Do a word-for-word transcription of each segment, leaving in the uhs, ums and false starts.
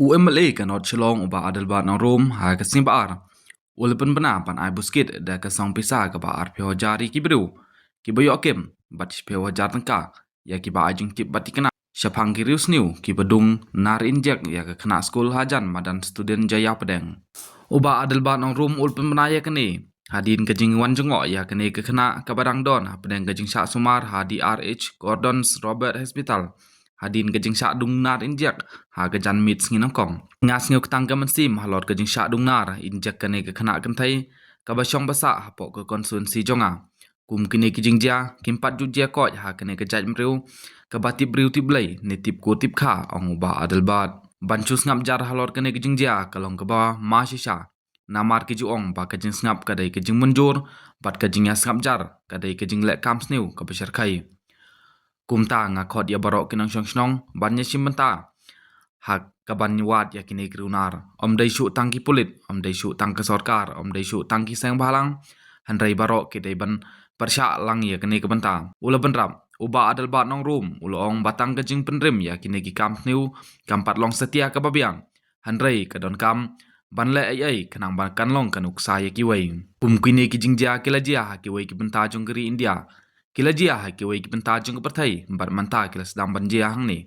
U MLA ka North Shillong u Bah Adelbert Nongrum ha ka sngi Ba-ar u la pynbna ban ai buskit da ka song pisa kaba arphew hajar ïa ki briew kiba ïoh kim bad shiphew hajar tyngka ïa kiba ai jingtip bad thikna shaphang ki riewsniew kiba dung nar injek ïa ka khynnah skul hajan madan Student Jaya Pdeng. U Bah Adelbert Nongrum u la pynbna ïa kane hadien ka jingwan jngoh ïa kane ka khynnah kaba dang don hapdeng ka jingshah sumar ha DRH Gordon's Roberts Hospital hadien ka jingshah dung nar injek ha ka janmiet sngi nyngkong. Nga sngew tang ka mynsiem halor ka jingshah dung nar injek kane ka khynnah kynthei kaba shong ba sah hapoh ka constituency jong nga. Kum kine ki jingjia kim pat ju jia koit ha kane ka jaitbynriew kaba tip briew tip Blei ne tip kur tip kha, ong u Bah Adelbert. Ban shu sngap jar halor kane ka jingjia ka long kaba ma shisha, namar ki ju ong ba ka jingsngap ka dei ka jingmynjur bad ka jingïasngap jar ka dei ka jingleh kam sniew kaba shyrkhei. Kumta nga khot ïa baroh ki nongshong shnong ban ïashim bynta ha kaban wad ïa kine ki riewnar. Ym dei shuh tang ki pulit, ym dei shuh tang ka sorkar, ym dei shuh tang ki seng bhalang, hynrei baroh ki dei ban pyrshah lang ïa kine ki bynta. U la bynrap u Bah Adelbert Nongrum u la ong ba tang ka jingpynrim ïa kine ki kam sniew kam pat long satia kaba biang, hynrei ka donkam ban leh ei ei khnang ba kan long ka nuksa ïa kiwei. Kum kine ki jingjia ki la jia ha kiwei ki bynta jong ka ri India, ki la jia ha kiwei ki bynta jong ka pyrthei bad mynta ki la sdang ban jia hangne.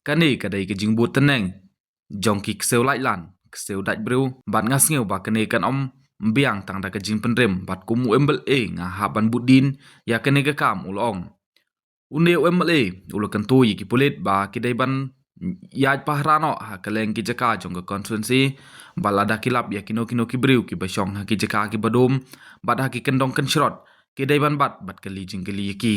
Kane ka dei ka jingbud tneng jong ki ksiew laitlan, ksiew dait briew, bad nga sngew ba kane kan ym biang tang da ka jingpynrim, bad kum u MLA nga hap ban bud dien ïa kane ka kam, u la ong. Une u MLA u la kyntu ïa ki pulit ba ki dei ban ïaid pahara noh ha kylleng ki jaka jong ka constituency, ba lada ki lap ïa kino kino ki briew kiba shong ha ki jaka kiba dum bad ha ki kyndong kynshrot, ki dei ban bat bad kylli jingkylli ïa ki.